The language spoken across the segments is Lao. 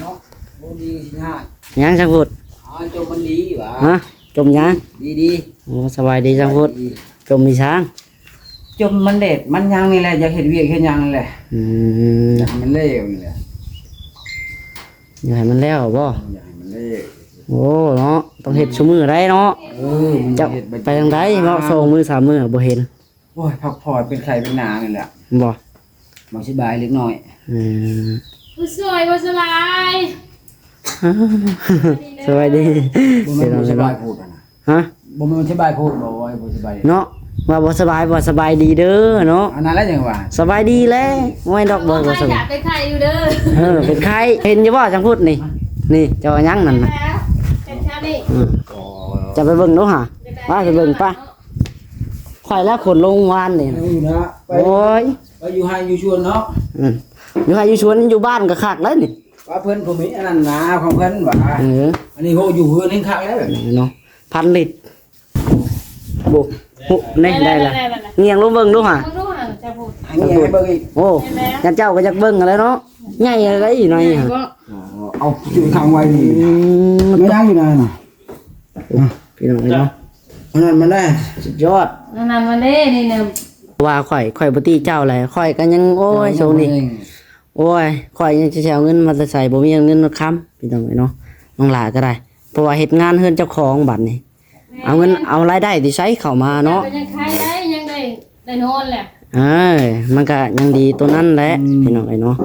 ເນາະ ບໍ່ດີຊິຍາກ ຫຍັງຊ່າງພຸດ? ອໍ ຈົ່ມມັນດີຫວາ? ຮະ? ຈົ່ມຫຍັງ? ດີໆ ໂອ້ ສະບາຍດີຊ່າງພຸດ. ຈົມອີ່ຫຍັງ? ຈົ່ມມັນແດດມັນຫຍັງນີ້ແຫຼະ ຢາກເຮັດວຽກເຮັດຫຍັງນີ້ແຫຼະ. ອືມ ຢາກໃຫ້ມັນແລ້ວນີ້ແຫຼະ. ຢາກໃຫ້ມັນແລ້ວບໍ? ຢາກໃຫ້ມັນແລ້ວ. ໂອ້ ເນາະ ຕ້ອງເຮັດຊຸມື້ໄດ໋ເນາະ. ເອີ ມັນເຮັດໄປທາງໃດເນາະ ສອງມື້ສາມມື້ບໍ່ເຫັນ. ໂອ້ຍ ພັກຜ່ອນ ເປັນໄຂ້ເປັນໜາວນີ້ແຫຼະ. ບໍ່ ບໍ່ສະບາຍເລັກນ້ອຍ. ອືມ ຜູ້ຊ່ວຍບໍ່ສະບາຍ. ສະບາຍດີ. ບໍ່ແມ່ນບໍ່ສະບາຍໂພດຫັ້ນນະ. ຮະ? ບໍ່ແມ່ນສະບາຍໂພດບໍ່ ບໍ່ສະບາຍເນາະ ວ່າບໍ່ສະບາຍ ບໍ່ສະບາຍດີເດີເນາະ. ອັນນັ້ນແຫຼະຫຍັງວ່າ ສະບາຍດີແຫຼະ. ໂອ້ຍ ດອກ ບໍ່ ບໍ່ສະບາຍ ເປັນໄຂ້ຢູ່ເດີ. ເອີ ເປັນໄຂ້ ເຫັນຢູ່ບໍ່ ຈັ່ງພຸດນີ້ ນີ້ ເຈົ້າຫຍັງນັ້ນນະ. ເປັນຊາວນີ້ ອືມ ເຈົ້າໄປເບິ່ງດູຫາ ວ່າໄປເບິ່ງປະ. ຂ້ອຍແລ້ວຂົນລົງວານນີ້. ເອົາຢູ່ນະ ໄປ ໂອ້ຍ ໄປຢູ່ໄຮ່ຢູ່ສວນເນາະ. ອືມ ຢູ່ໄຮ່ຢູ່ສວນ ຢູ່ບ້ານກໍຄັກແລ້ວນີ້. ວ່າເພິ່ນຜູ້ມີອັນນັ້ນນາຂອງເພິ່ນວ່າ. ເອີ ອັນນີ້ໂຫ ຢູ່ເຮືອນແຮ່ງຄັກແລ້ວແບບນີ້ເນາະ. ພັນລິດ ໂອ້ ໂຫ ແນ່ໄດ້ລະ. ງຽງລົງເບິ່ງດູຫາ ເບິ່ງດູຫາ ຈະພຸດ ໃຫ້ງຽງໃຫ້ເບິ່ງອີກ. ໂອ້ ເຫັນແລ້ວ ຢ້ານເຈົ້າກໍຢາກເບິ່ງຫັ້ນແຫຼະເນາະ. ໃຫຍ່ໄດ້ໜ້ອຍ. ອໍ ເອົາຈຸຂັງໄວ້ນີ້. ອືມ ແມ່ນຫຍັງຢູ່ນັ້ນນະ? ໂອ້ ພີ່ນ້ອງເອີຍເນາະ ອັນນັ້ນມັນແດ່ ສຸດຍອດ. ອັນນັ້ນມັນເດ້ ນີ້ນະ ວ່າຂ້ອຍ ຂ້ອຍບໍ່ຕິເຈົ້າແຫຼະ ຂ້ອຍກໍຍັງ ໂອ້ຍ ຊ່ວງນີ້ ໂອ້ຍ ຂ້ອຍຍັງຊິເອົາເງິນມາແຕ່ໃສ ບໍ່ມີເງິນມາຄ້ຳ ພີ່ນ້ອງເອີຍເນາະ. ນ້ອງຫຼ້າກໍໄດ້ ເພາະວ່າເຮັດງານເຮືອນເຈົ້າຂອງບັດນີ້ ເອົາເງິນ ເອົາລາຍໄດ້ທີ່ໃສເຂົ້າມາເນາະ. ກໍຍັງຂາຍໄດ້ ຍັງໄດ້ ໄດ້ນອນແຫຼະ. ເອີ ມັນກໍຍັງດີຕົວນັ້ນແຫຼະ ອືມ ພີ່ນ້ອງເອີຍເນາະ.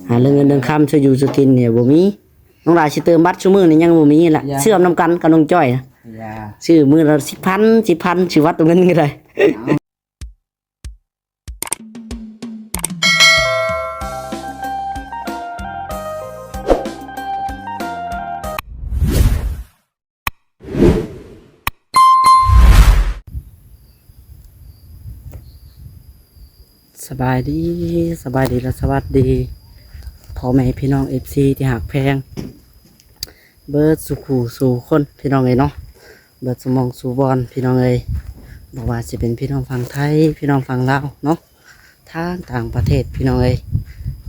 ຫາເລື່ອງເງິນເລື່ອງຄຳ ຊື້ຢູ່ຊື້ກິນນີ້ບໍ່ມີ. ນ້ອງຫຼ້າຊິເຕີມບັດຊຸມື້ນີ້ຍັງບໍ່ມີລະ ຢ່າ ເຊື່ອມນຳກັນກັບນ້ອງຈ້ອຍນະ ຢ່າ ຊື້ມື້ລະສິບພັນ ສິບພັນ ຊິວັດເອົາເງິນກໍໄດ້. ສະບາຍດີ ສະບາຍດີ ແລະ ສະຫວັດດີ ພໍ່ແມ່ພີ່ນ້ອງ ເອັຟຊີ ທີ່ຮັກແພງ ເບິດສູ່ຄູ່ສູ່ຄົນ ພີ່ນ້ອງເອີຍເນາະ ເບິດສູ່ໝ່ອງສູ່ບ່ອນ ພີ່ນ້ອງເອີຍ. ບໍ່ວ່າຊິເປັນພີ່ນ້ອງຝັ່ງໄທ ພີ່ນ້ອງຝັ່ງລາວເນາະ ທາງຕ່າງປະເທດ ພີ່ນ້ອງເອີຍ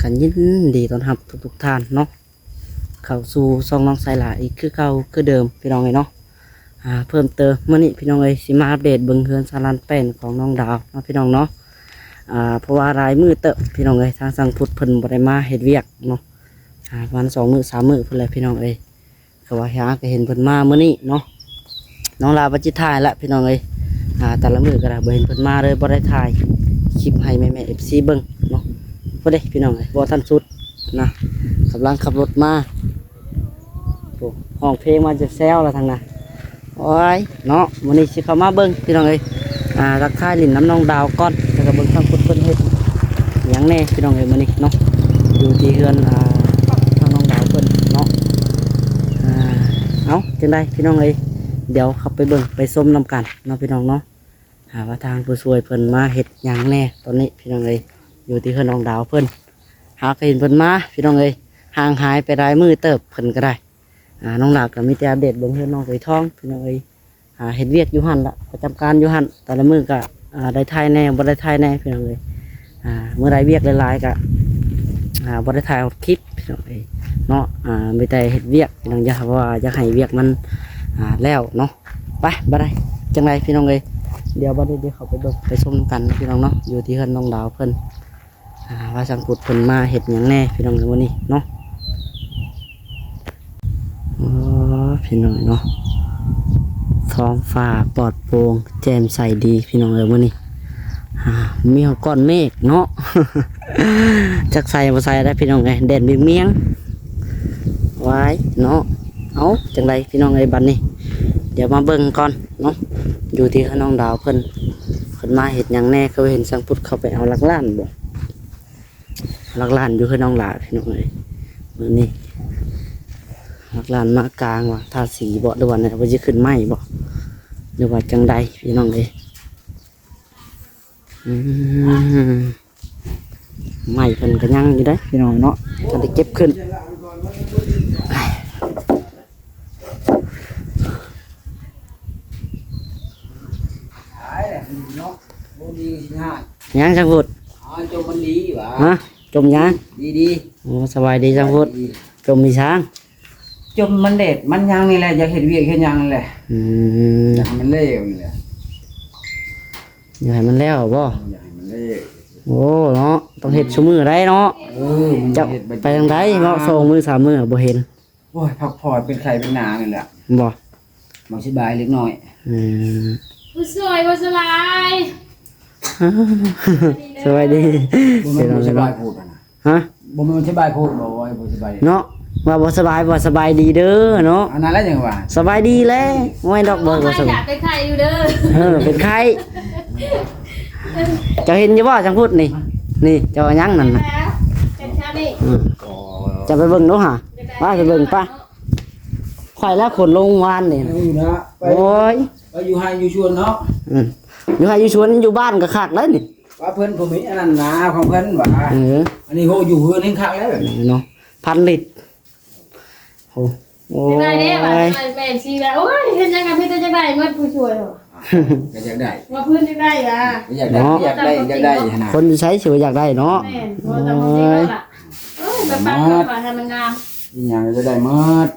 ກໍຍິນດີຕ້ອນຮັບທຸກໆທ່ານເນາະ ເຂົ້າສູ່ຊ່ອງນ້ອງສາຍຫຼ້າອີກຄືເກົ່າຄືເດີມ ພີ່ນ້ອງເອີຍເນາະ. ອ່າ ເພີ່ມເຕີມມື້ນີ້ ພີ່ນ້ອງເອີຍ ຊິມາອັບເດດເບິ່ງເຮືອນຊານລານແປ້ນຂອງນ້ອງດາວເນາະ ພີ່ນ້ອງເນາະ. ອ່າ ເພາະວ່າຫຼາຍມື້ເຕີບ ພີ່ນ້ອງເອີຍ ທາງຊ່າງພຸດເພິ່ນບໍ່ໄດ້ມາເຮັດວຽກເນາະ ອ່າ ປະມານສອງມື້ສາມມື້ພຸ້ນແຫຼະ ພີ່ນ້ອງເອີຍ. ກໍວ່າຫາກໍເຫັນເພິ່ນມາມື້ນີ້ເນາະ ນ້ອງລາວ່າຊິຖ່າຍລະ ພີ່ນ້ອງເອີຍ. ອ່າ ແຕ່ລະມື້ກໍໄດ້ບໍ່ເຫັນເພິ່ນມາເລີຍ ບໍ່ໄດ້ຖ່າຍຄລິບໃຫ້ແມ່ໆ ເອັຟຊີ ເບິ່ງເນາະ. ພຸ້ນເດ້ ພີ່ນ້ອງເອີຍ ບໍ່ທັນສຸດນະ ກຳລັງຂັບລົດມາ. ໂອ້ ຮ້ອງເພງມາແຊວໆ ລະທາງນັ້ນ. ໂອ້ຍ ເນາະ ມື້ນີ້ຊິເຂົ້າມາເບິ່ງ ພີ່ນ້ອງເອີຍ ອ່າ ທັກທາຍຫຼິ້ນນຳນ້ອງດາວກ່ອນ ແລ້ວກໍເບິ່ງທາງພຸ້ນເພິ່ນເຮັດຫຍັງແດ່ ພີ່ນ້ອງເອີຍ ມື້ນີ້ເນາະ ຢູ່ທີ່ເຮືອນ ອ່າ ທາງນ້ອງດາວເພິ່ນເນາະ. ອ່າ ເອົາ ຈັ່ງໃດ ພີ່ນ້ອງເອີຍ ດຽວເຂົ້າໄປເບິ່ງໄປຊົມນຳກັນເນາະ ພີ່ນ້ອງເນາະ ອ່າ ວ່າທາງຜູ້ຊ່ວຍເພິ່ນມາເຮັດຫຍັງແດ່ຕອນນີ້ ພີ່ນ້ອງເອີຍ ຢູ່ທີ່ເຮືອນນ້ອງດາວເພິ່ນ. ຫາກໍເຫັນເພິ່ນມາ ພີ່ນ້ອງເອີຍ ຫ່າງຫາຍໄປຫຼາຍມື້ເຕີບ ເພິ່ນກໍໄດ້. ອ່າ ນ້ອງດາວກໍມີແຕ່ອັບເດດເບິ່ງເຮືອນນ້ອງໄກ່ທອງ ພີ່ນ້ອງເອີຍ. ອ່າ ເຮັດວຽກຢູ່ຫັ້ນລະ ປະຈຳການຢູ່ຫັ້ນ ແຕ່ລະມື້ກໍ ອ່າ ໄດ້ຖ່າຍແດ່ ບໍ່ໄດ້ຖ່າຍແດ່ ພີ່ນ້ອງເອີຍ. ອ່າ ເມື່ອໃດວຽກຫຼາຍໆ ກໍ ອ່າ ບໍ່ໄດ້ຖ່າຍຄລິບ ພີ່ນ້ອງເອີຍເນາະ. ອ່າ ມີແຕ່ເຮັດວຽກ ພີ່ນ້ອງ ຢ່າວ່າ ຢາກໃຫ້ວຽກມັນ ອ່າ ແລ້ວເນາະ. ໄປ ບໍ່ໄດ້ ຈັ່ງໃດ ພີ່ນ້ອງເອີຍ ດຽວບັດນີ້ ດຽວເຂົ້າໄປເບິ່ງໄປຊົມນຳກັນ ພີ່ນ້ອງເນາະ ຢູ່ທີ່ເຮືອນນ້ອງດາວເພິ່ນ. ອ່າ ວ່າຊ່າງພຸດເພິ່ນມາເຮັດຫຍັງແດ່ ພີ່ນ້ອງ ມື້ນີ້ເນາະ. ໂອ້ ພີ່ນ້ອງເນາະ ທ້ອງຟ້າປອດໂປ່ງແຈ່ມໃສດີ ພີ່ນ້ອງເອີຍ ມື້ນີ້. ອ່າ ມີຮອດກ້ອນເມກເນາະ ຈັກໃສບໍ່ໃສໄດ໋ ພີ່ນ້ອງເອີຍ ແດດມຽງໆ ວາຍເນາະ. ເອົາ ຈັ່ງໃດ ພີ່ນ້ອງເອີຍ ບັດນີ້ ດຽວມາເບິ່ງກ່ອນເນາະ ຢູ່ທີ່ເຮືອນນ້ອງດາວເພິ່ນ ເພິ່ນມາເຮັດຫຍັງແດ່ ຄືວ່າເຫັນຊ່າງພຸດເຂົ້າໄປເອົາຫຼັກລ້ານບໍ? ຫຼັກລ້ານຢູ່ເຮືອນນ້ອງຫຼ້າ ພີ່ນ້ອງເອີຍ ມື້ນີ້ ຫຼັກລ້ານມາກາງວ່າ ທາສີບໍ ຫຼືວ່າແນວ ວ່າຊິຂຶ້ນໄມ້ບໍ ຫຼືວ່າຈັ່ງໃດ ພີ່ນ້ອງເອີຍ. ອືມ ໄມ້ເພິ່ນກໍຍັງຢູ່ເດ້ ພີ່ນ້ອງເນາະ ທັນໄດ້ເກັບຂຶ້ນ. ຫຍັງຊ່າງພຸດ? ອໍ ຈົ່ມມັນດີຫວາ? ຮະ? ຈົ່ມຫຍັງ? ດີໆ. ໂອ້ ສະບາຍດີຊ່າງພຸດ. ດີ. ຈົ່ມມີຊ່າງ? ຈົ່ມມັນແດດມັນຫຍັງນີ້ແຫຼະ ຢາກເຮັດວຽກເຮັດຫຍັງນີ້ແຫຼະ. ອືມ ຢາກໃຫ້ມັນແລ້ວນີ້ແຫຼະ. ຢາກໃຫ້ມັນແລ້ວບໍ? ຢາກໃຫ້ມັນແລ້ວ. ໂອ້ ເນາະ ຕ້ອງເຮັດ ອືມ ຊຸມື້ໄດ໋ເນາະ. ເອີ ມັນ ເຈົ້າ ເຮັດໄປທາງໃດເນາະ ສອງມື້ສາມມື້ບໍ່ເຫັນ. ໂອ້ຍ ພັກຜ່ອນ ເປັນໄຂ້ເປັນໜານີ້ແຫຼະ. ບໍ່ ບໍ່ສະບາຍເລັກນ້ອຍ. ອືມ ຜູ້ຊ່ວຍບໍ່ສະບາຍ. ສະບາຍດີ. ບໍ່ແມ່ນບໍ່ສະບາຍໂພດຫັ້ນນະ. ຮະ? ບໍ່ແມ່ນສະບາຍໂພດບໍ່? ບໍ່ສະບາຍເນາະ ວ່າບໍ່ສະບາຍ ວ່າສະບາຍດີເດີເນາະ. ອັນນັ້ນແຫຼະຈັ່ງວ່າສະບາຍດີແຫຼະ. ໂອ້ຍ ດອກ ບໍ່ ບໍ່ສະບາຍ. ຢາກເປັນໄຂ້ຢູ່ເດີ. ເອີ ເປັນໄຂ້. ເຈົ້າເຫັນຢູ່ບໍ່ ຈັງພຸດນີ້? ນີ້ ເຈົ້າຫຍັງນັ້ນນະ? ເປັນຊານີ້. ອືມ ເຈົ້າໄປເບິ່ງດູຫາ. ວ່າໄປເບິ່ງປະ. ຂ້ອຍແລ້ວຂົນລົງວານນີ້. ເອີນະ ໄປ ໂອ້ຍ ໄປຢູ່ໄຮ່ຢູ່ສວນເນາະ. ອືມ ຢູ່ໄຮ່ຢູ່ສວນ ຢູ່ບ້ານກໍຄັກໄດ໋ນີ້. ວ່າເພິ່ນບໍ່ມີອັນນັ້ນນາຂອງເພິ່ນວ່າ. ເອີ ອັນນີ້ໂຫ ຢູ່ເຮືອນແຮ່ງຄັກແລ້ວແບບນີ້ເນາະ. ພັນລິດ. ໂອ້ ໂອ້ຍ ຈັ່ງໃດເດ້ວ່າ ແມ່ນຊິວ່າ ໂອ້ຍ ເຮັດຫຍັງກໍມີແຕ່ຢາກໄດ້ໝົດຜູ້ຊ່ວຍ. ກໍຢາກໄດ້ ວ່າເພິ່ນຢາກໄດ້ວ່າ ກໍຢາກໄດ້ເນາະ. ຢາກໄດ້ ຢາກໄດ້ຫັ້ນນະ. ຄົນຢູ່ໃສຊິວ່າຢາກໄດ້ເນາະ. ແມ່ນ ບໍ່ຕ້ອງເອົາຈິງແລ້ວລະ. ໂອ້ຍ ເອີຍ ໄປປັກ ໂອ້ຍ ໄປໃຫ້ມັນງາມ ອີຫຍັງກໍຢາກໄດ້ໝົດ.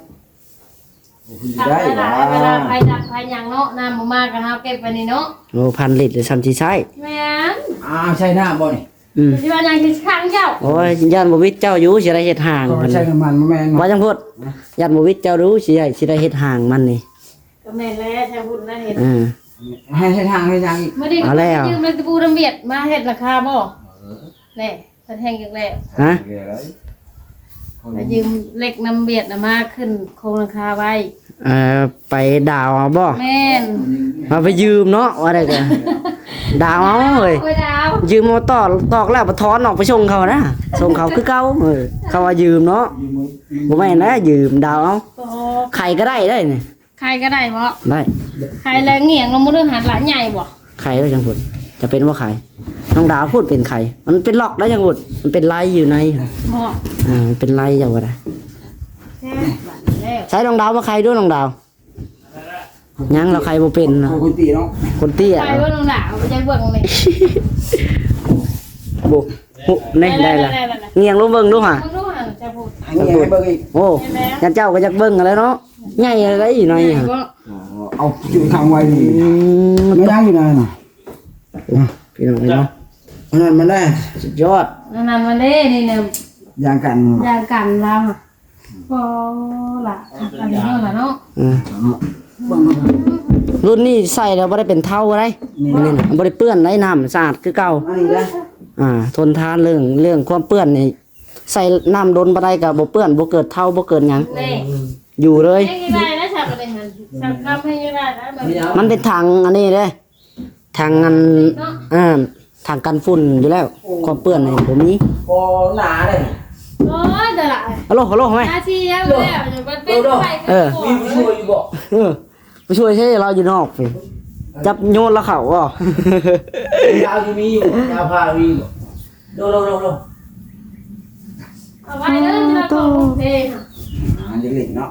ໂອ້ຍ ຢາກໄດ້ຫຼາຍ ເວລາໃຜດັກໃຜຫຍັງເນາະ ນ້ຳບໍ່ມາກໍເຮົາເກັບໄວ້ນີ້ເນາະ. ໂອ້ ພັນລິດແລ້ວຊ່ຳຊິໃຊ້. ແມ່ນ. ອ້າວ ໃຊ້ນ້ຳບໍ່ນີ້? ອືມ ຊິວ່າຫຍັງຊິຂັງເຈົ້າ. ໂອ້ຍ ຢ້ານບໍ່ວິດເຈົ້າຢູ່ ຊິໄດ້ເຮັດຮ່າງ. ເພິ່ນໃຊ້ນ້ຳມັນບໍ່ແມ່ນ ວ່າຈັ່ງພຸດ. ຮະ? ຢ້ານບໍ່ວິດເຈົ້າຢູ່ ຊິໄດ້ ຊິໄດ້ເຮັດຮ່າງມັນນີ້. ກໍແມ່ນແລ້ວ ທາງພຸ້ນນະເຮັດ. ເອີ ໃຫ້ເຮັດຮ່າງເຮັດຫຍັງອີກ. ມື້ນີ້ ເອົາແລ້ວ ຢືມເງິນຕະປູລຳບຽດມາເຮັດຫຼັງຄາບໍ່? ເອີ ແນ່. ເພິ່ນແຮ່ງຢາກແລ້ວ. ຮະ? ແລ້ວໄດ໋. ໄປຢືມເຫຼັກນຳວຽດນະມາຂຶ້ນໂຄງຫຼັງຄາໄວ້. ເອີ ໄປດາວເອົາບໍ່? ແມ່ນ. ເອົາໄປຢືມເນາະ ວ່າໄດ້ກໍ ດາວເອົາເອີຍ. ໄປດາວ ຢືມມາຕອກ ຕອກແລ້ວໄປຖອນອອກໄປສົ່ງເຂົານະ ສົ່ງເຂົາຄືເກົ່າ. ເອີ ເຂົາວ່າຢືມເນາະ. ບໍ່ແມ່ນນະ ຢືມ ດາວເອົາ. ອໍ ໄຂກໍໄດ້ເດ້ນີ້. ໄຂ່ກໍໄດ້ບໍ່? ໄດ້. ໄຂ່ແລ້ວງຽງລົງມາເບິ່ງຫັ້ນລະ ໃຫຍ່ບໍ່? ໄຂ່ແລ້ວຈັ່ງພຸ້ນ ຈະເປັນບໍ່ໄຂ່? ນ້ອງດາວພຸ້ນເປັນໄຂ່ ມັນເປັນລັອກໄດ້ຈັ່ງພຸ້ນ ມັນເປັນໄລຢູ່ໃນ. ບໍ່ ອ່າ ມັນເປັນໄລເຈົ້າກໍໄດ້. ແຊບບາດນີ້ແລ້ວ. ໃຊ້ນ້ອງດາວມາໄຂ່ດູ ນ້ອງດາວ. ຍັງ ລາວໄຂ່ບໍ່ເປັນນະ. ຄົນເຕ້ຍເນາະ ຄົນເຕ້ຍ. ໄຂ່ບໍ່ນ້ອງດາວ ຢາກເບິ່ງນີ້. ບໍ່ ໂອ້ ນີ້ໄດ້ລະ. ໄດ້ໆໆໆ ງຽງລົງເບິ່ງດູຫາ. ເບິ່ງດູຫາ ຈະພຸ້ນ ໃຫ້ງຽງໃຫ້ເບິ່ງອີກ. ໂອ້ ເຫັນແລ້ວ ຢ້ານເຈົ້າກໍຢາກເບິ່ງຫັ້ນແຫຼະເນາະ. ໃຫຍ່ໄດ້ອີກໜ້ອຍ. ໃຫຍ່ບໍ່? ອໍ ເອົາຈຸຂັງໄວ້ນີ້. ອືມ ມັນຍັງຢູ່ນັ້ນນະ. ໂອ້ ພີ່ນ້ອງເອີຍເນາະ ອັນນັ້ນມັນແຫຼະ ສຸດຍອດ. ອັນນັ້ນມັນເດ້ ນີ້ນະ ຢ່າງກັນ ຢ່າງກັນລາວ. ພໍລະ ອັນນີ້ລະເນາະ. ອືມ ລຸ້ນນີ້ໃສ່ແລ້ວບໍ່ໄດ້ເປັນເທົາໄດ໋. ນີ້ນະ ບໍ່ໄດ້ເປື້ອນໄດ໋ ນ້ຳສະອາດຄືເກົ່າ. ອັນນີ້ນະ ອ່າ ທົນທານເລື່ອງ ເລື່ອງຄວາມເປື້ອນນີ້. ໃສ່ນ້ຳດົນປານໃດກໍບໍ່ເປື້ອນ ບໍ່ເກີດເທົາ ບໍ່ເກີດຫຍັງ. ແນ່ ຢູ່ເລີຍ. ຍັງໄດ້ນະ ສັກອັນນີ້ຫັ້ນ ສັກຄຳໃຫ້ຍັງໄດ້ນະ. ມັນເປັນຖັງອັນນີ້ເດ້ ຖັງອັນ ເນາະ ເອີ ຖັງກັນຝຸ່ນຢູ່ແລ້ວ. ໂອ້ ຄວາມເປື້ອນນີ້ບໍ່ມີ. ບໍ່ໜາເດ້. ໂອ້ຍ ຕາຍລະ. ຮັລໂຫຼ ຮັລໂຫຼ ແມ່. ອາຊີແລ້ວ ແລ້ວມັນເປັນໄປ. ເອີ ມີຜູ້ຊ່ວຍຢູ່ບໍ່? ເອີ ຜູ້ຊ່ວຍໃຊ້ລາວຢູ່ນອກພຸ້ນ ຈັບໂຍນລາວເຂົ້າບໍ່? ລາວຊິມີຢູ່ ລາວພາມີບໍ່? ໂດ ໂດ ໂດ ໂດ ເອົາໄວ້ເດີ ເຈົ້າຂອງເພ. ອ່າ ເລັກໆເນາະ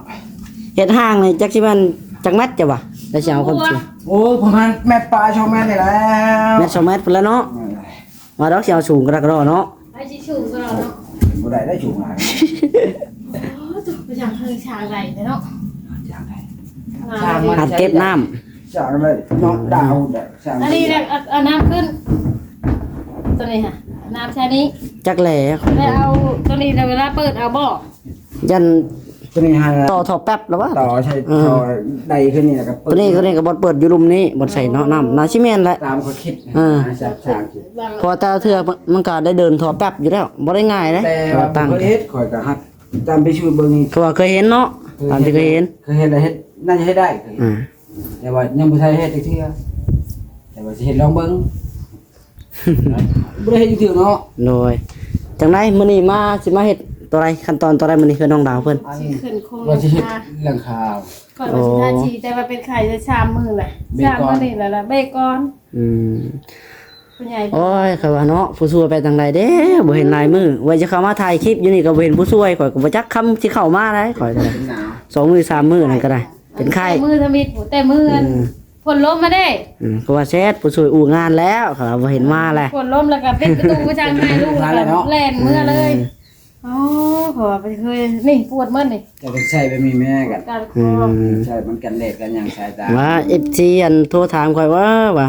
ເຮັດຮ່າງນີ້ຈັກຊິແມ່ນຈັກແມັດເຈົ້າວ່າ ແລ້ວຊິເອົາຄົນຊ່ວຍ. ໂອ້ ປະມານແມັດປາຍ ສອງແມັດນີ້ແຫຼະ. ແມັດ ສອງແມັດພຸ້ນແຫຼະເນາະ. ວ່າດອກຊິເອົາສູງກະດັກກະດໍເນາະ. ໃຜຊິສູງກະເຮົາເນາະ. ບໍ່ໄດ້ໄດ້ສູງຫຼາຍ. ໂອ້ ຕົກໄປທາງເທິງຊ່າງໃດເນາະ. ຊ່າງໃດ? ຊ່າງມັນ ຫັດເກັບນ້ຳ. ຊ່າງໃດເນາະ ດາວໃດ. ອັນນີ້ແຫຼະ ເອົາ ເອົານ້ຳຂຶ້ນ ຕົວນີ້ຫະ ນ້ຳໃສ່ນີ້. ຈັກແຫຼະ ແລ້ວເອົາຕົວນີ້ ແລ້ວເວລາເປີດເອົາບໍ່? ຢ້ານ ຕົວນີ້ຫາ ຕໍ່ທໍ່ແປັບລະວະ ຕໍ່ໃສ່ ເອີ ທໍ່ໃດຂຶ້ນນີ້ ແລ້ວກໍເປີດ. ຕົວນີ້ ຕົວນີ້ກໍບ່ອນເປີດຢູ່ລຸ່ມນີ້ ບ່ອນໃສ່ເນາະ ນ້ຳ ໜ້າຊິແມ່ນແຫຼະ ຕາມຂ້ອຍຄິດ. ເອີ ເພາະວ່າແຕ່ລະເທື່ອມັນກໍໄດ້ເດີນທໍ່ແປັບຢູ່ແລ້ວ ບໍ່ໄດ້ງ່າຍເດ້. ແຕ່ວ່າ ແຕ່ວ່າຕັ້ງ ເຄີຍເຮັດ ຂ້ອຍກໍຮັບ ຕາມໄປສູດເບິ່ງນີ້ ເພາະວ່າເຄີຍເຫັນເນາະ ຕາມທີ່ເຄີຍເຫັນ. ເຄີຍເຫັນແລ້ວເຮັດ ໜ້າຈະເຮັດໄດ້. ອ່າ ແຕ່ວ່າຍັງບໍ່ທັນເຮັດຈັກເທື່ອ ແຕ່ວ່າຊິເຮັດລອງເບິ່ງ. ບໍ່ໄດ້ເຮັດຈັກເທື່ອເນາະ. ໂດຍ ຈັ່ງໃດມື້ນີ້ມາ ຊິມາເຮັດຕົວໃດ ຂັ້ນຕອນຕົວໃດມື້ນີ້ ເພື່ອນນ້ອງດາວເພິ່ນ? ຊິຂຶ້ນໂຄງ ວ່າຊິເຮັດຫຼັງຄາ. ຂ້ອຍວ່າຊິທາສີ ໂອ້ ແຕ່ວ່າເປັນໄຂ້ໄດ້ສາມມື້ແຫຼະ ສາມມື້ນີ້ແຫຼະ ລະເບຣກກ່ອນ. ອືມ ຜູ້ໃຫຍ່ ໂອ້ຍ ຂ້ອຍວ່າເນາະ ຜູ້ຊ່ວຍໄປທາງໃດເດ້ ບໍ່ເຫັນຫຼາຍມື້ ວ່າຈະເຂົ້າມາຖ່າຍຄລິບຢູ່ນີ້ກໍບໍ່ເຫັນຜູ້ຊ່ວຍ ຂ້ອຍກໍບໍ່ຈັກຄຳຊິເຂົ້າມາໃດ ຂ້ອຍກໍໄດ້ ສອງມື້ສາມມື້ນັ້ນກໍໄດ້ ເປັນໄຂ້. ແຕ່ມື້ທຳອິດ ແຕ່ມື້ ເອີ ຝົນລົງມາເດ້. ອືມ ເພາະວ່າແຊດ ຜູ້ຊ່ວຍອູ້ງານແລ້ວ ເຂົາວ່າບໍ່ເຫັນມາແຫຼະ. ຝົນລົງແລ້ວກໍປິດປະຕູ ບໍ່ຈັກໃຫ້ລູກ ແລ່ນເມືອເລີຍ. ອືມ ອໍ ເພາະວ່າໄປເຄີຍ ນີ້ປວດໝົດນີ້ ເຈົ້າຕ້ອງໃຊ້ແບບນີ້ແມ້ກັນ ການຄອ ອືມ ໃຊ້ມັນກັນແດດກັນຫຍັງ ສາຍຕາ ວ່າເອັຟຊີອັນໂທຖາມຂ້ອຍວ່າ ວ່າ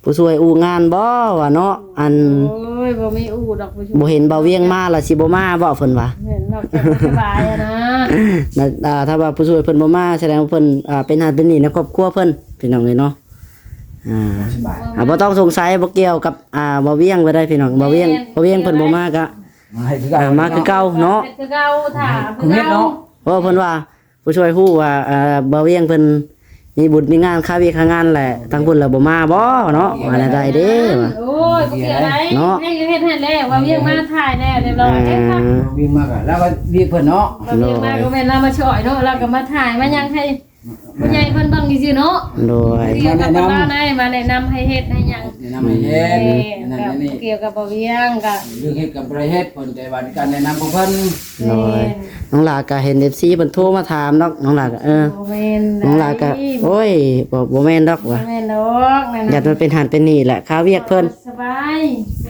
ຜູ້ຊ່ວຍອູ້ງານບໍ່ວ່າເນາະ ອັນ ໂອ້ຍ ບໍ່ມີອູ້ດອກຜູ້ຊ່ວຍ ບໍ່ເຫັນບ່າວວຽງມາລະຊິບໍ່ມາບໍ່ ເພິ່ນວ່າ ແມ່ນ ນອກຈາກບໍ່ສະບາຍຫັ້ນນະ ນະ ອ່າ ຖ້າວ່າຜູ້ຊ່ວຍເພິ່ນບໍ່ມາ ສະແດງວ່າເພິ່ນ ອ່າ ເປັນຫັ້ນເປັນນີ້ໃນຄອບຄົວເພິ່ນ ພີ່ນ້ອງເອີຍເນາະ ອ່າ ບໍ່ສະບາຍ ອ່າ ບໍ່ຕ້ອງສົງໄສ ບໍ່ກ່ຽວກັບ ອ່າ ບ່າວວຽງເພິ່ນໄດ໋ ພີ່ນ້ອງ ບ່າວວຽງ ມາໃຫ້ຄືເກົ່າ ບ່າວວຽງເພິ່ນບໍ່ມາກະ ມາໃຫ້ຄືເກົ່າ ອ່າ ມາຄືເກົ່າເນາະ ເຮັດຄືເກົ່າ ຖ້າ ຄືເກົ່າ ເນາະ ເພາະເພິ່ນວ່າ ຜູ້ຊ່ວຍຮູ້ວ່າ ເອີ ບ່າວວຽງເພິ່ນມີບຸນມີງານ ຄາວຽກຄາງານແຫຼະ ທາງພຸ້ນລະບໍ່ມາບໍ່ເນາະ ວ່າແນວໃດເດ້ ໂອ້ຍ ບໍ່ກ່ຽວໃດ ເນາະ ໃຫ້ເຮັດໃຫ້ແລ້ວ ບ່າວວຽງມາຖ່າຍແລ້ວ ຮຽບຮ້ອຍ ອ່າ ເດ້ ບ່າວວຽງມາກະ ລາວກະວຽກເພິ່ນເນາະ ໂດຍ ບ່າວວຽງມາກະແມ່ນລາວມາຊ່ອຍເນາະ ລາວກະມາຖ່າຍມາຫຍັງໃຫ້ ຜູ້ໃຫຍ່ເພິ່ນເບິ່ງຊື່ໆເນາະ ໂດຍ ກ່ຽວກັບລາວໃດ ມາແນະນຳໃຫ້ເຮັດໃຫ້ຫຍັງ ແນະນຳໃຫ້ເຮັດ ແມ່ນ ນັ້ນນີ້ ກ່ຽວກັບບ່າວວຽງກະ ເລື່ອງເຮັດກະບໍ່ໄດ້ເຮັດເພິ່ນ ແຕ່ວ່າການແນະນຳຂອງເພິ່ນ ໂດຍ ແມ່ນ ນ້ອງຫຼ້າກະເຫັນເອັຟຊີເພິ່ນໂທມາຖາມດອກ ນ້ອງຫຼ້າກະ ເອີ ບໍ່ແມ່ນ ນ້ອງຫຼ້າກະ ໂອ້ຍ ບໍ່ ບໍ່ແມ່ນດອກວ່າ ບໍ່ແມ່ນດອກນັ້ນ ຢ້ານມັນເປັນຫັ້ນເປັນນີ້ແຫຼະ ຄາວຽກເພິ່ນ ສະບາຍ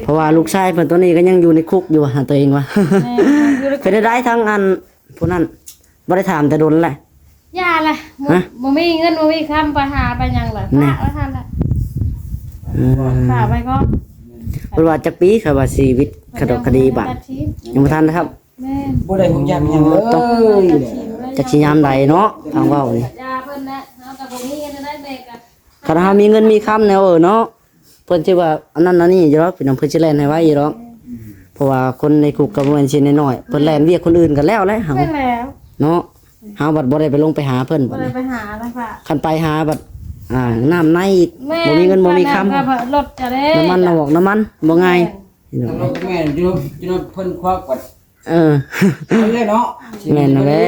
ເພາະວ່າລູກຊາຍເພິ່ນໂຕນີ້ກະຍັງຢູ່ໃນຄຸກຢູ່ຫາໂຕເອງວ່າ ແມ່ນ ເປັນໄດ້ທັງອັນ ຜູ້ນັ້ນ ບໍ່ໄດ້ຖາມແຕ່ດົນແຫຼະ ຢ່າແຫຼະ ບໍ່ ບໍ່ມີເງິນບໍ່ມີຄຳ ໄປຫາໄປຫຍັງລະ ຝາກໄວ້ຫັ້ນແຫຼະ ອືມ ຝາກໄວ້ກ່ອນ ເພິ່ນວ່າຈັກປີ ເຂົາວ່າຊີວິດຂະດົກຂະດີບາດ ຍັງບໍ່ທັນນະຄັບ ແມ່ນ ບໍ່ໄດ້ຮູ້ຈັກຫຍັງເລີຍ ຈັກຊິຍາມໃດເນາະ ທາງເວົ້ານີ້ ຢ່າເພິ່ນແຫຼະ ເຮົາກະບໍ່ມີອັນໃດແມ່ກະ ຄັນເຮົາມີເງິນມີຄຳແນວເອີເນາະ ເພິ່ນຊິວ່າອັນນັ້ນອັນນີ້ຢູ່ດອກ ພີ່ນ້ອງ ເພິ່ນຊິແລ່ນໃຫ້ໄວຢູ່ດອກ ເພາະວ່າຄົນໃນຄຸກກະບໍ່ແມ່ນຊິນ້ອຍໆ ເພິ່ນແລ່ນວຽກຄົນອື່ນກະແລ້ວແຫຼະ ແມ່ນແລ້ວ ເນາະ ເຮົາບັດບໍ່ໄດ້ໄປລົງໄປຫາເພິ່ນ ບໍ່ໄດ້ໄປຫາລະ ຄັນໄປຫາບັດ ອ່າ ນ້ຳໃນອີກ ແມ່ນ ບໍ່ມີເງິນບໍ່ມີຄຳ ນ້ຳມັນອອກ ນ້ຳມັນບໍ່ງ່າຍ ແມ່ນ ເພິ່ນຄວັກບັດ ເອີ ເອົາເລີຍເນາະ ແມ່ນແຫຼະ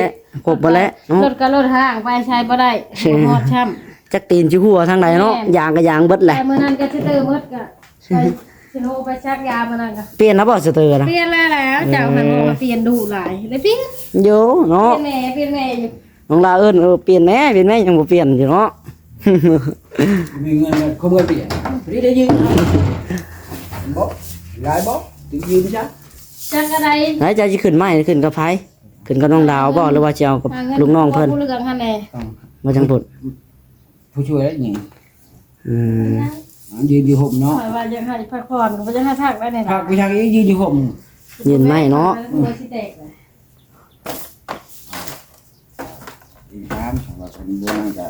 ຄົບເບິດແຫຼະເນາະ ລົດກະລົດຫ້າງ ໄປໃສບໍ່ໄດ້ ບໍ່ຮອດຊ້ຳ ຈັກຕີນຊິຮົ່ວທາງໃດເນາະ ແມ່ນ ຢາງກະຢາງເບິດແຫຼະ ແຕ່ມື້ນັ້ນກະຊິເຕີໝົດກະ ໄປຊິໂລໄປສັກຢາມື້ນັ້ນກະ ປ່ຽນແລ້ວບໍ່ສະເຕີນະ? ປ່ຽນແລ້ວແຫຼະ ເຈົ້າຫັ້ນບອກວ່າປ່ຽນດຸຫຼາຍ ເລີຍປ່ຽນ ໂຢເນາະ ປ່ຽນແດ່ ປ່ຽນແດ່ຢູ່ ນ້ອງຫຼ້າເອີ້ນ ເອີ ປ່ຽນແດ່ ປ່ຽນແດ່ ຍັງບໍ່ປ່ຽນຢູ່ເນາະ ມີເງິນ ເຂົາເມືອປ່ຽນ ພໍດີໄດ້ຢືມ ບໍ່ ຫຼາຍບໍ່ ຢືມຊະ ຈັກອັນໃດ ໄດ້ ເຈົ້າຊິຂຶ້ນໃໝ່ ຂຶ້ນກັບໃຜ? ຂຶ້ນກັບນ້ອງດາວບໍ່ ຫຼືວ່າຊິເອົາກັບລູກນ້ອງເພິ່ນ? ຜູ້ເລື່ອງຫັ້ນແຫຼະ ບໍ່ຈັ່ງພຸ້ນ ຜູ້ຊ່ວຍໄດ້ຍິງ ອືມ ຢືນຢູ່ຮົ່ມເນາະ ຂ້ອຍວ່າຢາກໃຫ້ພັກຜ່ອນ ກະບໍ່ຢາກໃຫ້ພັກໄດ້ແນ່ ພັກບໍ່ຢາກອີກ ຢືນຢູ່ຮົ່ມ ຢືນໄມ້ເນາະ ຫົວຊິແຕກ ອີກຖາມ ສຳລັບຄົນບໍ່ນັ້ນກະ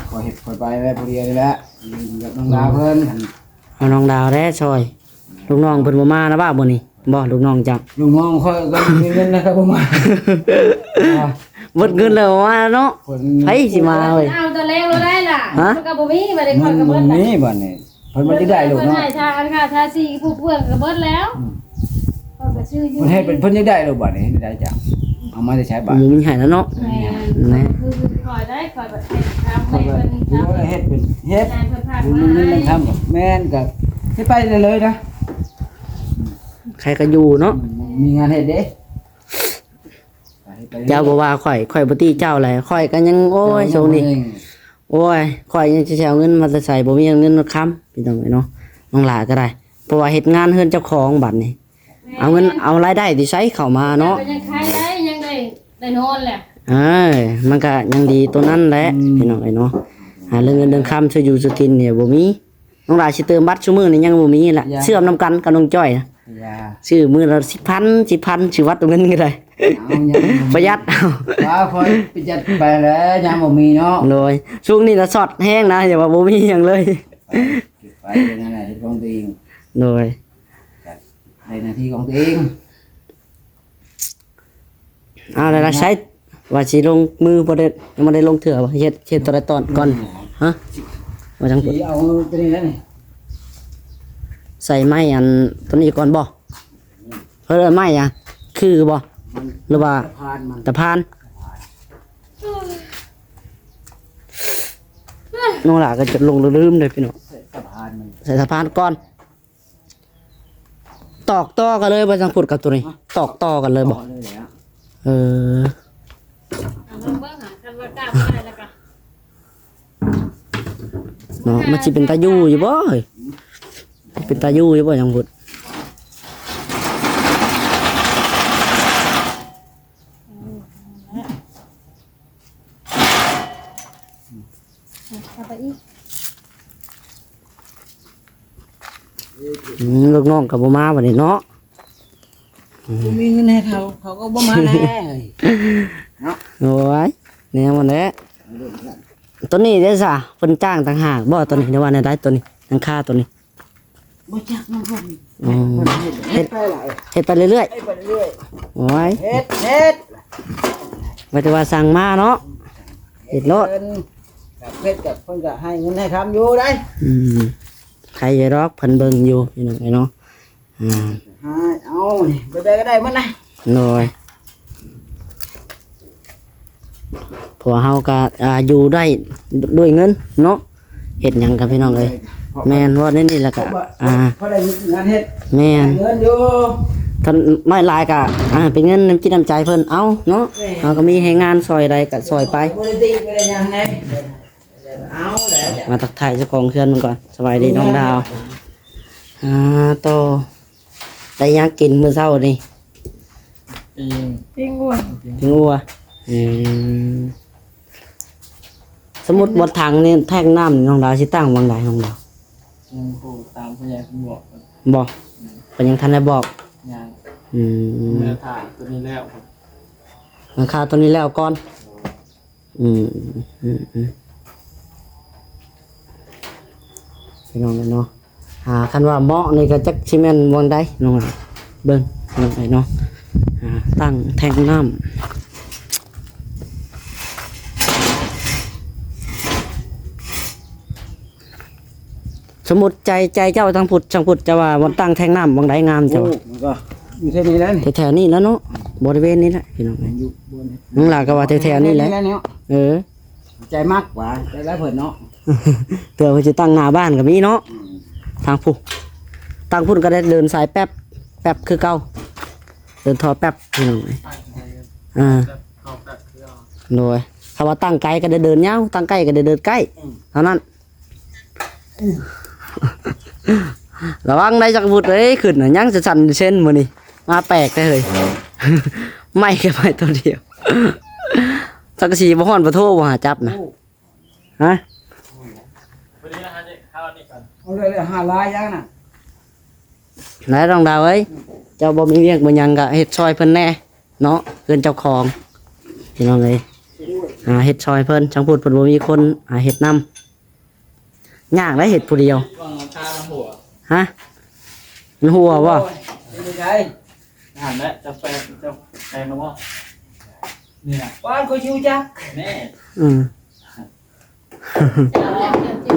ຄ່ອຍເຮັດຄ່ອຍໄປແຫຼະ ຜູ້ດຽວນີ້ແຫຼະ ຢູ່ກັບນ້ອງດາວເພິ່ນ ເອົານ້ອງດາວແດ່ຊ່ອຍ ລູກນ້ອງເພິ່ນບໍ່ມານະວ່າມື້ນີ້ ບໍ່ ລູກນ້ອງເຈົ້າ ລູກນ້ອງຂ້ອຍກະມີເງິນນະກະບໍ່ມາ ເບິດເງິນແລ້ວບໍ່ມາເນາະ ໃຜຊິມາເວີຍ ເອົາຕອນແລງໂລດໄດ້ລະ ຮະ ມັນກະບໍ່ມີ ບາດນີ້ຂ້ອຍກະເບິດລະ ມັນບໍ່ມີບາດນີ້ ເພິ່ນບໍ່ໄດ້ໄດ້ໂລດເນາະ ເພິ່ນໃຫ້ທາ ອັນຄ່າທາສີຜູ້ເພື່ອນກະເບິດແລ້ວ ອືມ ເພິ່ນກະຊື້ຢູ່ ເພິ່ນໃຫ້ເປັນ ເພິ່ນຢາກໄດ້ໂລດບາດນີ້ ເຮັດໄດ້ເຈົ້າ ເອົາມາແຕ່ໃສບາດ ບໍ່ມີໃຫ້ແລ້ວເນາະ ແມ່ນ ແມ່ນ ຄືຂ້ອຍໄດ້ ຂ້ອຍແບບເຮັດຕາມແມ່ເພິ່ນນີ້ ຂ້ອຍແບບ ເຮັດເປັນ ເຮັດ ໃຫ້ເພິ່ນພາ ບໍ່ມີເງິນນຳຄຳ ແມ່ນ ກະເຮັດໄປເລື້ອຍໆນະ ໃຜກະຢູ່ເນາະ ອືມ ມີງານເຮັດເດ້ ເຈົ້າບໍ່ວ່າຂ້ອຍ ຂ້ອຍບໍ່ຕິເຈົ້າແຫຼະ ຂ້ອຍກະຍັງ ໂອ້ຍ ຊ່ວງນີ້ ໂອ້ຍ ຂ້ອຍຍັງຊິເອົາເງິນມາແຕ່ໃສ ບໍ່ມີເງິນມາຄຳ ພີ່ນ້ອງເອີຍເນາະ ນ້ອງຫຼ້າກະໄດ້ ເພາະວ່າເຮັດງານເຮືອນເຈົ້າຂອງບັດນີ້ ເອົາເງິນ ເອົາລາຍໄດ້ທີ່ໃສເຂົ້າມາເນາະ ກະຍັງຂາຍໄດ້ ຍັງໄດ້ ໄດ້ນອນແຫຼະ ເອີ ມັນກະຍັງດີໂຕນັ້ນແຫຼະ ອືມ ພີ່ນ້ອງເອີຍເນາະ ຫາເລື່ອງເງິນເລື່ອງຄຳ ຊື້ຢູ່ຊື້ກິນນີ້ບໍ່ມີ ນ້ອງຫຼ້າຊິເຕີມບັດຊຸມື້ນີ້ຍັງບໍ່ມີລະ ຢ່າ ເຊື່ອມນຳກັນກັບນ້ອງຈ້ອຍນະ ຢ່າ ຊື້ມື້ລະສິບພັນ ສິບພັນ ຊິວັດເອົາເງິນກະໄດ້ ເອົາ ຍັງບໍ່ມີ ປະຢັດເອົາ ວ່າຄ່ອຍປະຢັດໄປແຫຼະ ຍາມບໍ່ມີເນາະ ໂດຍ ຊ່ວງນີ້ລະຊອດແຮງນະ ຢ່າວ່າບໍ່ມີຫຍັງເລີຍ ເກັບໄວ້ ເຮັດຂອງຕົວເອງ ໂດຍ ກະໄດ້ໜ້າທີ່ຂອງຕົວເອງ ເອົາລະ ລະໃຊ້ວ່າຊິລົງມືບໍ່ໄດ້ ຍັງບໍ່ໄດ້ລົງເທື່ອ ເຮັດ ເຮັດໂຕໃດຕອນກ່ອນ ຮະ ວ່າຈັ່ງ ຊິເອົາໂຕນີ້ແຫຼະນີ້ ໃສ່ໄມ້ອັນໂຕນີ້ກ່ອນບໍ່ ເພິ່ນເອີ້ນໄມ້ຫຍັງ ຄືບໍ່ ຫຼືວ່າ ຕະພານມັນ ຕະພານ ນ້ອງຫຼ້າກະຈົນຫຼົງລືມເດ້ພີ່ນ້ອງ ໃສ່ຕະພານມັນ ໃສ່ຕະພານກ່ອນ ຕອກຕໍ່ກັນເລີຍບໍ່ ຈັ່ງພຸດກັບໂຕນີ້ ຕອກຕໍ່ກັນເລີຍບໍ່ ຕໍ່ເລີຍແຫຼະ ເອີ ເອົາເບິ່ງ ເບິ່ງຫາ ຄັນວ່າກ້າບໍ່ໄດ້ລະກະ ເນາະ ມັນຊິເປັນຕາຢູ່ຢູ່ບໍ່ເອີຍ ເປັນຕາຢູ່ຢູ່ບໍ່ຈັ່ງພຸດ ເຂົ້າໄປອີກ. ອືມ ລູກນ້ອງກໍບໍ່ມາບັດນີ້ເນາະ. ອືມ ບໍ່ມີເງິນໃຫ້ເຂົາ ເຂົາກໍບໍ່ມາແລ້ວເນາະ. ໂອ້ຍ ແນວມັນແຫຼະ. ຕົວນີ້ເດ້ຊະ ເພິ່ນຈ້າງຕ່າງຫາກບໍ່? ຕົວນີ້ ຫຼືວ່າແນວໃດ? ຕົວນີ້ ຫຼັງຄາຕົວນີ້ ບໍ່ຈັກນຳເພິ່ນ. ອໍ ເຮັດ ເຮັດໄປເລື້ອຍໆ ເຮັດໄປເລື້ອຍໆ. ໂອ້ຍ ເຮັດ ເຮັດ ບໍ່ໄດ້ວ່າສັ່ງມາເນາະ ເຮັດໂລດ. ເພິ່ນກໍເຮັດກໍ ເພິ່ນກໍໃຫ້ເງິນໃຫ້ຄຳຢູ່ໃດ໋. ອືມ ໃຄຢູ່ດອກ ເພິ່ນເບິ່ງຢູ່ ພີ່ນ້ອງເອີຍເນາະ. ອ່າ ໃຫ້ເອົານີ້ ແບບໃດກໍໄດ້ໝົດນະ. ໂດຍ ເພາະວ່າເຮົາກໍ ອ່າ ຢູ່ໄດ້ດ້ວຍເງິນເນາະ ເຮັດຫຍັງກໍພີ່ນ້ອງເອີຍ. ແມ່ນ ເວົ້າແນວນີ້ແລ້ວກໍ ອ່າ ພໍໄດ້ງານເຮັດ ແມ່ນ ເງິນຢູ່ ຄັນໄມ້ຫຼາຍກໍ ອ່າ ເປັນເງິນນ້ຳຈິດນ້ຳໃຈເພິ່ນເອົາເນາະ. ແມ່ນ ເຮົາກໍມີແຮງງານຊ່ອຍໃດກໍຊ່ອຍໄປ ບໍ່ໄດ້ຕິບໍ່ໄດ້ຫຍັງໃດ. ເອົາແຫຼະ ມາທັກທາຍເຈົ້າຂອງເຮືອນມັນກ່ອນ. ສະບາຍດີນ້ອງດາວ. ອ່າ ໂຕ ໄດ້ຫຍັງກິນມື້ເຊົ້ານີ້? ປີ້ງ ປີ້ງງົວ ປີ້ງງົວ. ອືມ ສົມມຸດບໍ່ຖັງນີ້ ແທງນ້ຳນີ້ ນ້ອງດາວຊິຕັ້ງຫວ່າງໃດ ນ້ອງດາວ? ຍັງບໍ່ຕາມຜູ້ໃຫຍ່ເພິ່ນບອກ. ບໍ່? ອືມ ເພິ່ນຍັງທັນໄດ້ບອກ? ຍັງ. ອືມ ເມື່ອຖ້າຕົວນີ້ແລ້ວ ມາຄ່າຕົວນີ້ແລ້ວກ່ອນ. ອືມ ອືມ ອືມ ພີ່ນ້ອງເອີຍເນາະ. ອ່າ ຄັນວ່າເໝາະນີ້ກໍຈັກຊິແມ່ນບ່ອນໃດນ້ອງ ເບິ່ງນ້ອງເອີຍເນາະ. ອ່າ ຕັ້ງແທງນ້ຳ ສົມມຸດໃຈ ໃຈເຈົ້າທາງພຸດ ທາງພຸດ ເຈົ້າວ່າບ່ອນຕັ້ງແທງນ້ຳບ່ອນໃດງາມເຈົ້າ? ໂອ້ ມັນກໍຢູ່ແຖວນີ້ແຫຼະ ແຖວໆນີ້ແຫຼະເນາະ ບໍລິເວນນີ້ແຫຼະ ພີ່ນ້ອງເອີຍ. ຢູ່ບ່ອນນີ້ ນ້ອງຫຼ້າກໍວ່າແຖວໆນີ້ແຫຼະ ແຖວໆນີ້ແຫຼະເນາະ. ເອີ ໃຈມັກວ່າ ແຕ່ລະເພິ່ນເນາະ ເທື່ອເພິ່ນຊິຕັ້ງໜ້າບ້ານກໍມີເນາະ. ອືມ ທາງພຸ້ນ ທາງພຸ້ນກໍໄດ້ເດີນສາຍແປັບ ແປັບຄືເກົ່າ ເດີນທໍ່ແປັບ ພີ່ນ້ອງເອີຍ. ອ່າ ໂດຍ ຖ້າວ່າຕັ້ງໄກກໍໄດ້ເດີນຍາວ ຕັ້ງໃກ້ກໍໄດ້ເດີນໃກ້ ອືມ ເທົ່ານັ້ນ. ລະວັງໄດ້ຈັກວຸດເອີຍ ຂຶ້ນນະ ຍັງຈະສັ່ນເຊັ່ນມື້ນີ້ ມາແປກແທ້ເຮີ້ຍ. ໄມ້ແຄ່ໄມ້ຕົວດຽວ ສັງກະສີບໍ່ຮ້ອນ ບໍ່ໂທບໍ່ຫາຈັບນະ. ໂອ້ ຮະ ພໍດີນະ ຫາເດັກເຮົານີ້ກ່ອນ ເອົາເລີຍ ເອົາເລີຍ ຫາຫຼາຍຢ່າງນະ. ແລ້ວນ້ອງດາວເອີຍ ເຈົ້າບໍ່ມີວຽກບໍ່ຫຍັງກະເຮັດຊ່ອຍເພິ່ນແດ່ເນາະ ເຮືອນເຈົ້າຂອງ ພີ່ນ້ອງເອີຍ. ອ່າ ເຮັດຊ່ອຍເພິ່ນ ທາງພຸ້ນເພິ່ນບໍ່ມີຄົນ ອ່າ ເຮັດນຳ. ຍາກໄດ໋ເຮັດຜູ້ດຽວ. ຫາງຄາມັນຮົ່ວ. ຮະ? ມັນຮົ່ວບໍ່? ໂອ້ຍ ເປັນໄດ໋? ຫັ້ນແຫຼະ ຈະແປງ ຈະແປງແລ້ວບໍ່? ນີ້ນະ ວ່າຂ້ອຍຊິຮູ້ຈັກ. ແນ່. ອືມ.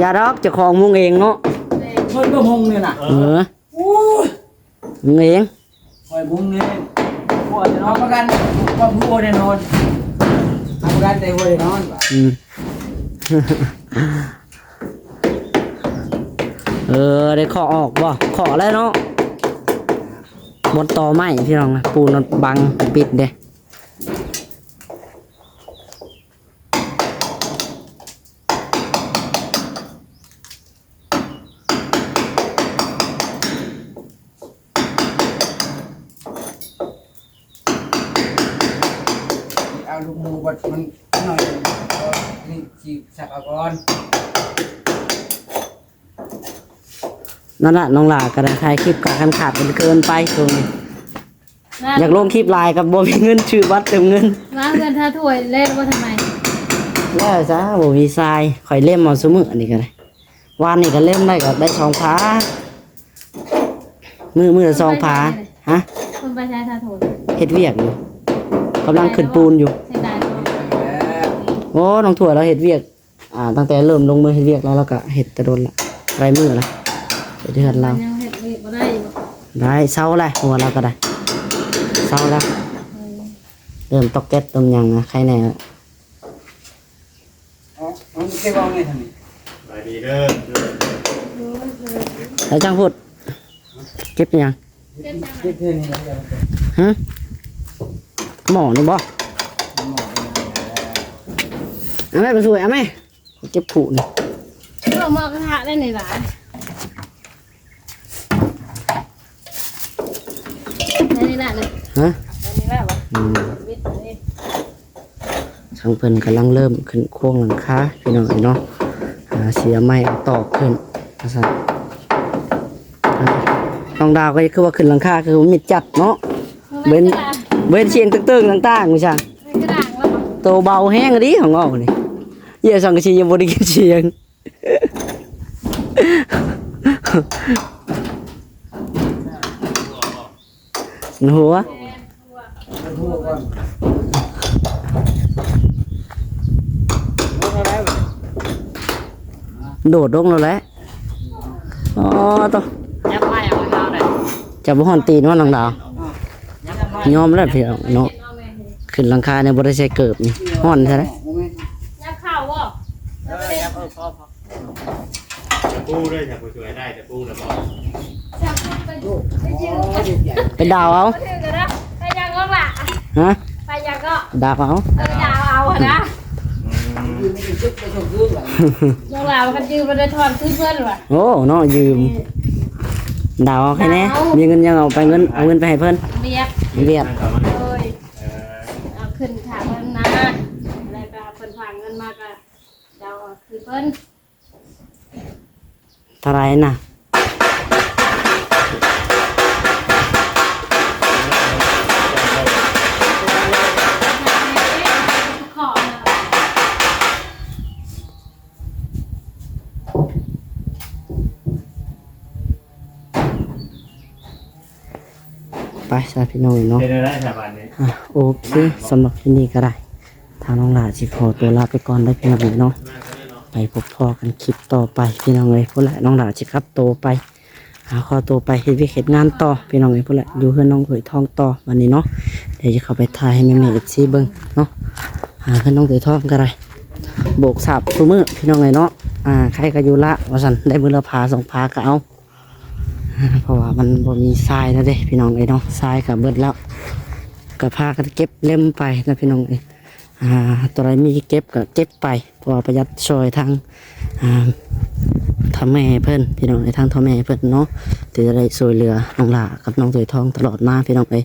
ຢ່າດອກ ເຈົ້າຂອງມຸງເອງເນາະ. ແມ່ນ. ເພິ່ນກໍມຸງນີ້ນະ. ເອີ. ໂອ້ຍ ມຸງເອງ. ຂ້ອຍມຸງນີ້ ຫົວແນ່ນອນ ຮັບປະກັນຄວາມຮູ້ແນ່ນອນ ຮັບປະກັນແຕ່ຫົວແນ່ນອນ. ອືມ. ເອີ ໄດ້ເຄາະອອກບໍ່? ເຄາະແລ້ວເນາະ. ບ່ອນຕໍໄມ້ ພີ່ນ້ອງນະ ປູນບັງປິດເດ້. ເອົາລູກໝູບັດມັນໜ້ອຍ ເອົານີ້ຊິສັບເອົາກ່ອນ. ນັ້ນລະ ນ້ອງຫຼ້າກໍໄດ້ຖ່າຍຄລິບກໍຄັນຂາດເກີນໄປຊ່ວງນີ້. ຢາກລົງຄລິບຫຼາຍກໍບໍ່ມີເງິນຊື້ບັດເຕີມເງິນ. ລ້າງເຮືອນທາຖ້ວຍແລ້ວບໍ່ທຳໄມ? ແລ້ວຊະ ບໍ່ມີຊາຍ ຂ້ອຍເລັມເອົາຊຸມື້ ອັນນີ້ກໍໄດ້. ວານນີ້ກໍເລັມໄດ້ ກໍໄດ້ສອງຜາ ມື້ ມື້ລະສອງຜາ. ຮະ? ເພິ່ນໄປໃສທາຖ້ວຍ? ເຮັດວຽກຢູ່ ກຳລັງຂຶ້ນປູນຢູ່. ເສຍດາຍບໍ່? ໂອ້ ນ້ອງຖ້ວຍລາວເຮັດວຽກ ອ່າ ຕັ້ງແຕ່ເລີ່ມລົງມືເຮັດວຽກແລ້ວ ລາວກໍເຮັດແຕ່ດົນລະ ຫຼາຍມື້ລະ ເຮັດເຮືອນລາວ. ຍັງເຮັດວຽກບໍ່ໄດ້ຢູ່ບໍ່? ໄດ້ ເຊົາແລ້ວ ຫົວລາວກໍໄດ້ ເຊົາແລ້ວ. ເອີ ເລີ່ມຕອກແກັດຕົມຫຍັງນະ ໄຄແນ່ລະ. ເອົາ ເອົາເກັບເອົາໄວ້ທາງນີ້. ສະບາຍດີເດີ. ໂດຍ ສະບາຍດີ. ໄປທາງພຸ້ນ ເກັບຫຍັງ? ຫຶ? ໝໍນີ້ບໍ່? ເອົາແມ່ໄປຊ່ວຍ ເອົາແມ່ ເກັບຜູນີ້. ເອີ ໝໍກະທະໄດ້ນີ້ຫຼາຍ ໄດ້ນີ້ລະນີ້. ຮະ? ໄດ້ນີ້ລະຫວາ? ອືມ. ທາງເພິ່ນກຳລັງເລີ່ມຂຶ້ນໂຄງຫຼັງຄາ ພີ່ນ້ອງເອີຍເນາະ. ອ່າ ຊິເອົາໄມ້ເອົາຕອກຂຶ້ນວ່າຊັ້ນ. ອ່າ ນ້ອງດາວກໍຄືວ່າຂຶ້ນຫຼັງຄາ ຄືວ່າມິດຈັດເນາະ. ເຫັນ ເຫັນສຽງຕຶກໆຕ່າງໆວ່າຊັ້ນ. ໂຕເບົາແຮງອີ່ຫຼີຂອງເຮົານີ້. ເອີຍ ສັງກະສີຍັງບໍ່ໄດ້ຍິນສຽງ. ຫົວ ໂດດລົງແລ້ວແຫຼະ. ອໍ ໂຕ ຈັບໄມ້ເອົາເຮົາໄດ້ ຈັບບໍ່ຮອດຕີນວ່າ ນ້ອງດາວ. ຍອມແລ້ວພີ່ນ້ອງເນາະ ຂຶ້ນຫຼັງຄານີ້ບໍ່ໄດ້ໃສ່ເກີບນີ້ ຮ້ອນແທ້ເດ້. ຍັບເຂົ້າບໍ່? ເອີ ຍັບ ເອີ ພໍ ພໍ ຕະປູເດີ ຖ້າຜູ້ຊ່ວຍໄດ້ຕະປູແລ້ວບອກ ໄປດາວເອົາ. ໄປຍັງນ້ອງຫຼ້າ ຮະ? ໄປຍັງກໍດາວເອົາ ເອີ ດາວເອົາຫັ້ນນະ. ອືມ ນ້ອງຫຼ້າວ່າຄັນຢືມບໍ່ໄດ້ທອນຄືເພິ່ນວ່າ. ໂອ້ ເນາະ ຢືມ ດາວເອົາໃຫ້ແດ່. ດາວ ມີເງິນຍັງເອົາໄປ ເງິນ ເອົາເງິນໄປໃຫ້ເພິ່ນ ວຽກ ວຽກ. ໂດຍ ເອີ ເອົາຂຶ້ນຖ້າເພິ່ນນະ ແລ້ວກໍເພິ່ນຝາກເງິນມາກໍ ດາວເອົາຄືເພິ່ນ ເທົ່າໃດນະ? ໄປຊະພີ່ນ້ອງເນາະ ເປັນແນວໃດຊະບາດນີ້? ອ່າ ໂອເຄ ສຳລັບຄລິບນີ້ກໍໄດ້ ທາງນ້ອງຫຼ້າຊິຂໍຕົວລາໄປກ່ອນເດີພີ່ນ້ອງເນາະ. ໄປພົບພໍ້ກັນຄລິບຕໍ່ໄປພີ່ນ້ອງເອີຍ. ພຸ້ນແຫຼະ ນ້ອງຫຼ້າຊິກັບໂຕໄປ ຫາ ຂໍໂຕໄປເຮັດວຽກເຮັດງານຕໍ່ພີ່ນ້ອງເອີຍ. ພຸ້ນແຫຼະ ຢູ່ເຮືອນນ້ອງເຂີຍທອງຕໍ່ບັດນີ້ເນາະ. ດຽວຈະເຂົ້າໄປຖ່າຍໃຫ້ແມ່ໆ ເອັຟຊີ ເບິ່ງເນາະ. ຫາ ເຮືອນນ້ອງເຂີຍທອງກໍໄດ້ ໂບກສາບຊຸມື້ພີ່ນ້ອງເອີຍເນາະ. ອ່າ ໃຜກໍຢູ່ລະວ່າຊັ້ນ ໄດ້ມື້ລະພາສອງພາກໍເອົາ. ເພາະວ່າມັນບໍ່ມີຊາຍແລ້ວເດ້ພີ່ນ້ອງເອີຍເນາະ ຊາຍກໍເບິດແລ້ວ ກໍພາກັນເກັບເລັມໄປນະພີ່ນ້ອງເອີຍ. ອ່າ ຕົວໃດມີເກັບກໍເກັບໄປ ເພາະວ່າປະຢັດຊ່ອຍທາງ ອ່າ ເຖົ້າແມ່ເພິ່ນພີ່ນ້ອງເອີຍ ທາງເຖົ້າແມ່ເພິ່ນເນາະ ທີ່ຈະໄດ້ຊ່ວຍເຫຼືອນ້ອງຫຼ້າກັບນ້ອງເຂີຍທອງຕະຫຼອດມາພີ່ນ້ອງເອີຍ.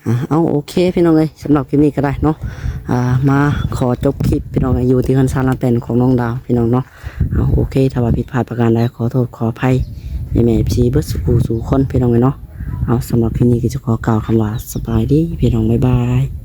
ອ່າ ເອົາ ໂອເຄພີ່ນ້ອງເອີຍ ສຳລັບຄລິບນີ້ກໍໄດ້ເນາະ ອ່າ ມາຂໍຈົບຄລິບພີ່ນ້ອງເອີຍ ຢູ່ທີ່ເຮືອນຊານລາແປນຂອງນ້ອງດາວພີ່ນ້ອງເນາະ. ເອົາ ໂອເຄ ຖ້າວ່າຜິດພາດປະການໃດ ຂໍໂທດຂໍອະໄພແມ່ໆ ເອັຟຊີ ເບິດສູ່ຜູ້ສູ່ຄົນພີ່ນ້ອງເອີຍເນາະ. ເອົາ ສຳລັບຄລິບນີ້ກໍຈະຂໍກ່າວຄຳວ່າ ສະບາຍດີພີ່ນ້ອງ ບາຍບາຍ.